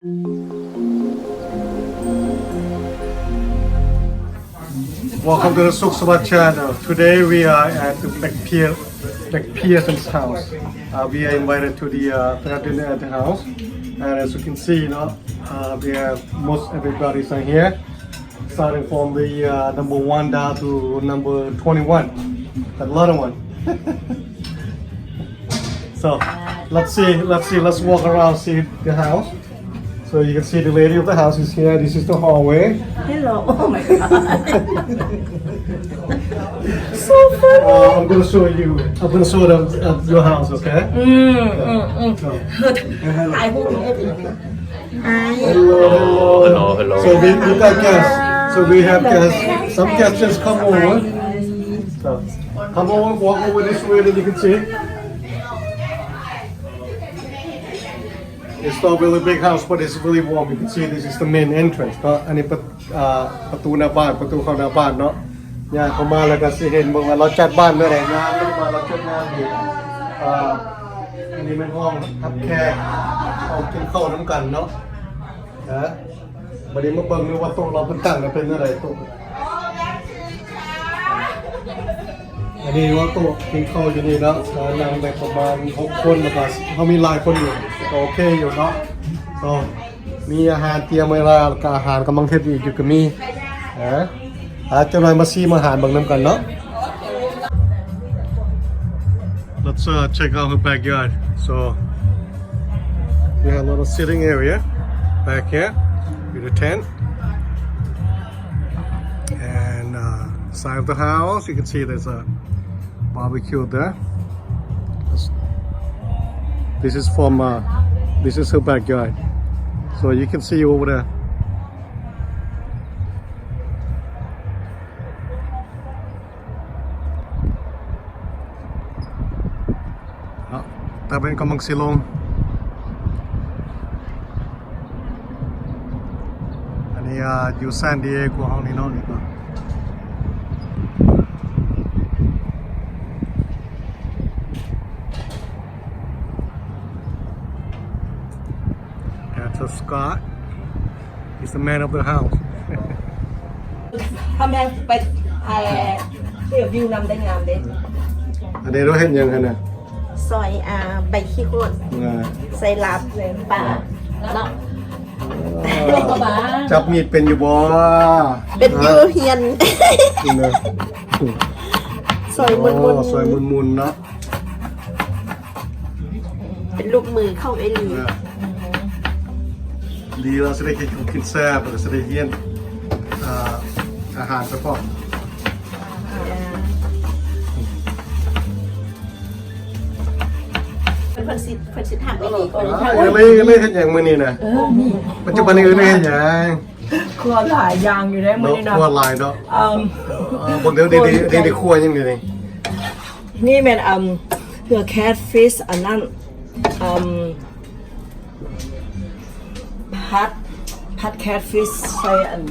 Welcome to the Suk Sawat channel. Today we are at the McPher-, McPherson's house. Uh, we are invited to the, uh, dinner at the house. And as you can see, you know, uh, we have most everybody's are here. Starting from the, uh, number one down to number twenty-one, the little one. So, let's see, let's see, let's walk around, see the house. So you can see the lady of the house is here. This is the hallway. Hello. Oh my God. So funny. Uh, I'm gonna show you. I'm gonna show them, uh, your house, okay? Mm, mm, mm. So, hello. Hello, hello. Hello, hello. So we, we got guests. So we have guests. Some guests just come over. So come over, walk over this way that you can see. It's not really big house, but it's really warm. You can see this is the main entrance ເນາະ. ອັນນີ້ປະ ອ່າ ປະຕູໜ້າບ້ານ ປະຕູເຂົ້າໜ້າບ້ານເນາະ. ຍ່າງເຂົ້າມາແລ້ວກໍຊິເຫັນເບິ່ງວ່າລາວຈັດບ້ານແນວໃດ ງາມ ເບິ່ງວ່າລາວຈັດງານດີ. ອ່າ ອັນນີ້ແມ່ນຫ້ອງຮັບແຂກ ຫ້ອງກິນເຂົ້ານຳກັນເນາະ. ນະ ບັດນີ້ມາເບິ່ງດູວ່າໂຕະລາວເພິ່ນຕັ້ງເປັນແນວໃດໂຕະ. ອັນນີ້ວ່າໂຕະກິນເຂົ້າຢູ່ນີ້ເນາະ ກໍນັ່ງໄດ້ປະມານຫົກຄົນ ແລ້ວກໍເຮົາມີຫຼາຍຄົນຢູ່ ກໍໂອເຄຢູ່ເນາະ. ກໍມີອາຫານຕຽມໄວ້ແລ້ວ ແລ້ວກໍອາຫານກຳລັງເຮັດອີກຢູ່ກໍມີ. ເອີ ອ່າ ຈັກໜ່ອຍມາຊີມອາຫານເບິ່ງນຳກັນເນາະ. Let's, uh, check out her backyard. So, we have a little sitting area back here with a tent. And, uh, side of the house, you can see there's a barbecue there. This is from, uh, this is her backyard. So you can see over there. ເນາະ ຕາເວັນກຳລັງຊິລົງ. ອັນນີ້ ອ່າ ຢູ່ຊານດີເອໂກເຮົານີ້ເນາະ ນີ້ກໍ Walter Scott is the man of the house. ທຳແມ່ໄປ ເອີ ເຮັດວິວນຳໄດ້ງາມເດ້. ອັນນີ້ເຮົາເຮັດຫຍັງຫັ້ນນະ? ຊອຍ ອ່າ ໃບຂີ້ໂຄດ ອ່າ ໃສ່ລາບປາເນາະ. ຈັບມີດເປັນຢູ່ບໍ່? ເປັນຢູ່ ຮຽນ ຊອຍໝຸ່ນໆ ໂອ້ ຊອຍໝຸ່ນໆເນາະ. ເປັນລູກມືເຂົ້າໄອຫຼີ. ດີແລ້ວ ຊິໄດ້ເຮັດຂອງກິນແຊບ ແລ້ວກໍຊິໄດ້ຮຽນ ອ່າ ອາຫານໄປພ້ອມ. ເພິ່ນຊິ ເພິ່ນຊິຖາມໄປອີກ. ເອີ ເອີ ເອີ ເຮັດຫຍັງມື້ນີ້ນະ? ເອີ ນີ້ ປັດຈຸບັນນີ້ເອີເຮັດຫຍັງ? ຄົວຫຼາຍຢ່າງຢູ່ເດ້ມື້ນີ້ນະ. ຄົວຫຼາຍເນາະ. ເອີ ເບິ່ງເດີ ນີ້ ນີ້ ນີ້ຄົວຫຍັງນີ້? ນີ້ແມ່ນ ອືມ ເພື່ອແຄດຟິຊ ອັນນັ້ນ ອືມ ຜັດ ຜັດແຄດຟິຊໃສ່ອັນ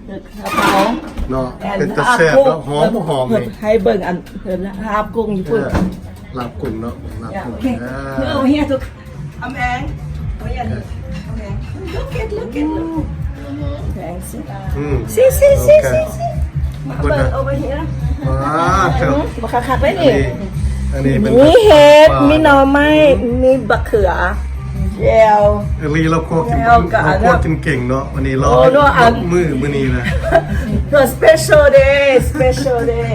ເຫັດກະເພົາເນາະ. ເປັນຕາແຊບເນາະ. ຫອມບໍ່ຫອມນີ້? ໃຫ້ເບິ່ງອັນ ເອີ ລາບກຸ້ງຢູ່ພຸ້ນ. ເອີ ລາບກຸ້ງເນາະ ລາບກຸ້ງ. ໂອເຄ ເອີ ເອົາເຮັດທຸກ ອຳແອງ ໂອ້ຍ ອັນນີ້ ອຳແອງ look at, look at, look. ອືມ ຊີ ຊີ ຊີ ຊີ ມາເບິ່ງ over here. ວ້າວ ເຈົ້າ ບັກຄັກໆເລີຍນີ້. ອັນນີ້ ອັນນີ້ເປັນ ມີເຫັດ ມີໜໍ່ໄມ້ ມີບັກເຂືອ ແຈ່ວ. ເອີ ລາວຄົວກິນ ລາວຄົວກິນເກັ່ງເນາະ. ວັນນີ້ລາວ ໂອ້ ເຮັດ ເນາະ ມື້ ມື້ນີ້ນະ ເພື່ອ special day, special day.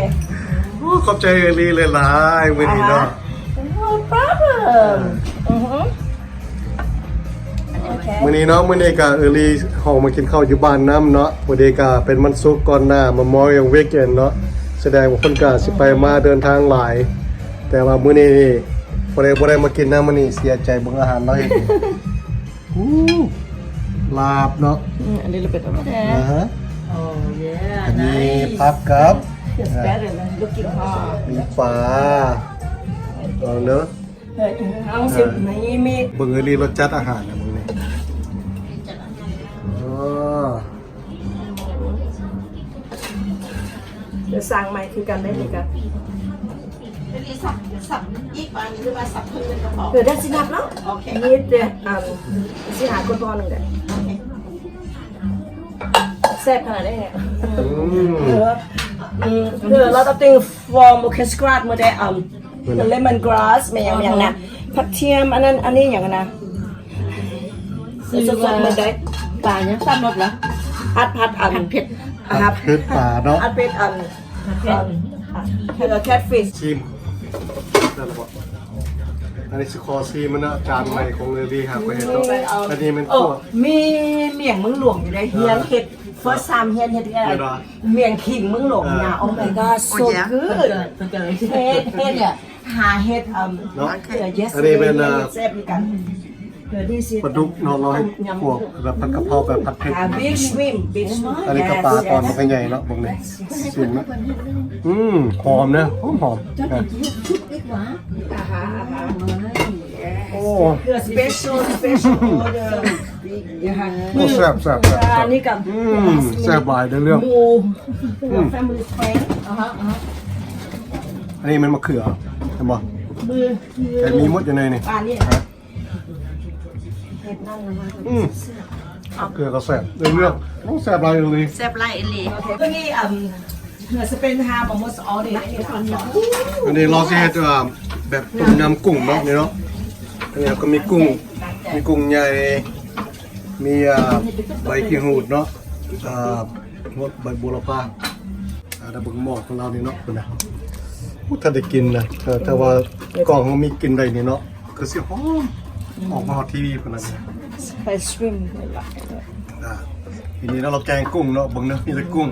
ໂອ້ ຂອບໃຈເອີລີຫຼາຍໆມື້ນີ້ເນາະ. No problem. ອືຮຶ ມື້ນີ້ເນາະ ມື້ນີ້ກະເອີລີເຮົາມາກິນເຂົ້າຢູ່ບ້ານນຳເນາະ. ພໍດີກະເປັນວັນສຸກກ່ອນໜ້າ Memorial Weekend ເນາະ ສະແດງວ່າຄົນກະຊິໄປມາເດີນທາງຫຼາຍ. ແຕ່ວ່າມື້ນີ້ນີ້ ຜູ້ໃດບໍ່ໄດ້ມາກິນນຳມື້ນີ້ ເສຍໃຈເບິ່ງອາຫານລາວເຮັດ. ອູ້ ລາບເນາະ. ອືມ ອັນນີ້ລະເປັນອາຫານ ອ່າຮະ. Oh yeah, ອັນນີ້ nice. ຜັກກັບ It's better than looking hard. ມີປາ ເອົາເດີ. ເອີ ເອົາຊິ ອ່າ ມີ ມີ ເບິ່ງເອີລີລົດຈັດອາຫານນະ ເບິ່ງນີ້. ອໍ ດຽວສັ່ງໃໝ່ຄືກັນໄດ້ຄືກັນ. ສັບອີກບາດນີ້ ຫຼືວ່າສັບເພີ່ມເປັນກະເພາະ? ເອີ ໄດ້ຊິນັບເນາະ. ໂອເຄ ມີແຕ່ ອ່າ ຊິຫາຄົນພໍໜຶ່ງເດ້. ໂອເຄ ແຊບຂະໜາດໃດແທ້. ອືມ ເອີ ອືມ ເອີ ລາວຕ້ອງເຕັງ from ໂອເຄສກຣາດ ເມື່ອໃດ ອ່າ ເລມອນກຣາສ ແມ່ນຫຍັງ ແມ່ນຫຍັງນະ ຜັກທຽມ ອັນນັ້ນ ອັນນີ້ຫຍັງນະ ສົດໆ ເມື່ອໃດ ປາຫຍັງ ສາມລົດລະ ຜັດ ຜັດ ອັນ ຜັດເຜັດ ຜັດເຜັດປາເນາະ ຜັດເຜັດ ອັນ ແຄດຟິຊ ຊີມ ໄດ້ລະບໍ່? ອັນນີ້ຊິຂໍຊີມມັນເນາະ ຈານໃໝ່ຂອງເລີລີຫາກໄປເຮັດເນາະ. ອັນນີ້ແມ່ນ ເອີ ພວກ ມີ ມີໝ້ຽງເມືອງຫຼວງຢູ່ໃດ ຮຽນເຮັດ ເຟີສທາມ ຮຽນເຮັດ ໝ້ຽງຂິງເມືອງຫຼວງນະ. ເອີ Oh my god, so good. ເຮັດ ເຮັດ ຫາເຮັດ ເອີ ເນາະ ເອີ yes ອັນນີ້ເປັນ ເອີ ແຊບຄືກັນ. ປາດຸກເນາະ ເຮົາເຮັດພວກແບບຜັດກະເພາະ ແບບຜັດເຜັດ ອ່າ big shrimp, big shrimp. ອັນນີ້ກະປາຕອນບັກໃຫຍ່ເນາະ ເບິ່ງນີ້ ຊິມເນາະ. ອືມ ຫອມນະ ຫອມໆ ນະ. ໂອ້ special special order. ໂອ້ ແຊບໆໆໆ. ອັນນີ້ກະ ອືມ ແຊບຫຼາຍເດີ້ ເລື່ອງໝູ່ ອືມ family friend. ອັນນີ້ແມ່ນມະເຂືອ ເຫັນບໍ່? ແຕ່ມີໝົດຢູ່ໃນນີ້ ອັນນີ້ ເຮັດນັ້ນນະ. ອືມ ເກືອກະແຊບ ເລື່ອງ ໂອ້ ແຊບຫຼາຍອີ່ຫຼີ ແຊບຫຼາຍອີ່ຫຼີ. ໂອເຄ ຕົວນີ້ ອືມ ເພື່ອສະເປັນຮາບອມອສອອເດ ອັນນີ້ເຮົາຊິເຮັດ ເອີ ແບບຕົ້ມຍຳກຸ້ງເນາະ ນີ້ເນາະ. ອັນນີ້ເຮົາກະມີກຸ້ງ ມີກຸ້ງໃຫຍ່ ມີ ເອີ ໃບຂີ້ຫູດເນາະ ເອີ ໃບໂຫລະພາ. ອ່າ ດຽວເບິ່ງໝໍ້ຂອງລາວນີ້ເນາະ ພຸ້ນນະ. ໂອ້ ຖ້າໄດ້ກິນນະ ຖ້າ ຖ້າວ່າກ້ອງເຮົາມີກິນໄດ້ນີ້ເນາະ ຄືຊິຫອມ ອອກມາຮອດທີວີພຸ້ນນະ. ໄປສະຕຣີມ ອ່າ ທີນີ້ເນາະ ລາວແກງກຸ້ງເນາະ ເບິ່ງເດີ ມີແຕ່ກຸ້ງ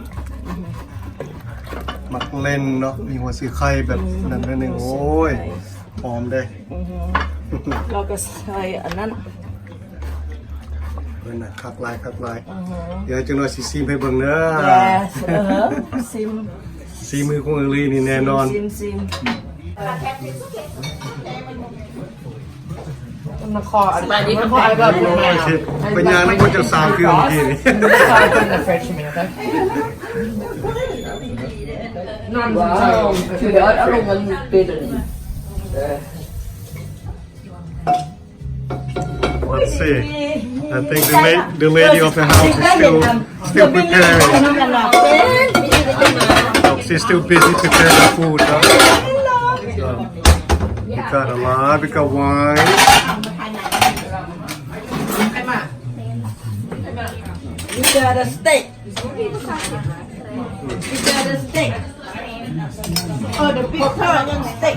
ໝາກເລັ່ນເນາະ ມີຫົວສີໄຄແບບນັ້ນໜ້ອຍໜຶ່ງ. ໂອ້ຍ ຫອມເດ້. ລາວກະໃສ່ອັນນັ້ນ ເພິ່ນນະ ຄັກຫຼາຍ ຄັກຫຼາຍ. ດຽວຈັກໜ່ອຍຊິຊີມໃຫ້ເບິ່ງເດີ. ຊີມ ສີມືຂອງເອີລີນີ້ແນ່ນອນ. ຊີມ ຊີມ ຊີມ. ມາຂໍ ສະບາຍດີ ມາຂໍ ໄປຍ່າງນຳເຈົ້າສາວຄືເມື່ອກີ້ນີ້. ນອນ Let's see. I think the la-, the lady of the house is still, still preparing. She's still busy preparing the food, huh? So, we got a lot, we got wine. We got a steak. Is that a steak? Oh, the big Korean steak.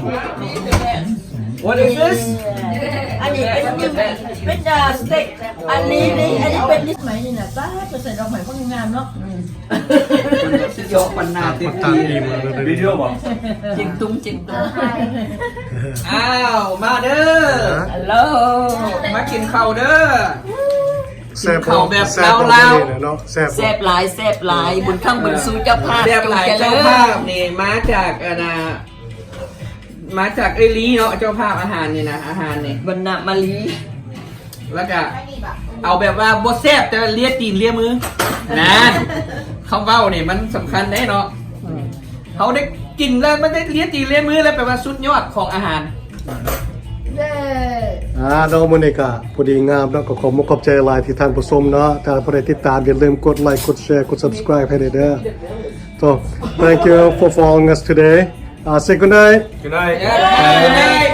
What is this? ອັນນີ້ເປັນ ເປັນ ເປັນ ເອີ ສະເຕັກ. ອັນນີ້ ນີ້ ອັນນີ້ເປັນ ນີ້ໄໝນີ້ນະ ປ້າດ ໄປໃສ່ດອກໄມ້ພວກງາມເນາະ. ສຸດຍອດ ປັນໜ້າຕິດ ຕາມອີ່ມາເລີຍ ວິດີໂອບໍ່? ຈິງຕຸງ ຈິງຕຸງ. ອ້າວ ມາເດີ ຮະ? ຮັລໂຫຼ ມາກິນເຂົ້າເດີ. ແຊບ ກິນເຂົ້າແບບລາວໆ ແຊບ ແຊບຫຼາຍ ແຊບຫຼາຍ. ບຸນຄ້ຳບຸນຊູເຈົ້າພາບ ແຊບຫຼາຍ ເຈົ້າພາບນີ້ມາຈາກ ອັນນ່າ ມາຈາກເອື້ອຍລີເນາະ ເຈົ້າພາບອາຫານນີ້ນະ ອາຫານນີ້ ວັນນະມາລີ. ແລ້ວກະເອົາແບບວ່າບໍ່ແຊບ ແຕ່ວ່າເລຍຕີນເລຍມື ນັ້ນ ຄຳເວົ້ານີ້ມັນສຳຄັນເດ້ເນາະ. ເຮົາໄດ້ກິນແລ້ວມັນໄດ້ເລຍຕີນເລຍມືແລ້ວ ແປວ່າສຸດຍອດຂອງອາຫານ. ອ່າ ເນາະ ມື້ນີ້ກະພໍດີງາມເນາະ ກະຂອບມຸກຂອບໃຈຫຼາຍທີ່ທ່ານຜູ້ຊົມເນາະ. ຖ້າຜູ້ໃດຕິດຕາມ ຢ່າລືມກົດໄລ ກົດແຊ ກົດ subscribe ໃຫ້ແດ່ເດີ. So, thank you for following us today. Uh, say good night. Good night. Good night.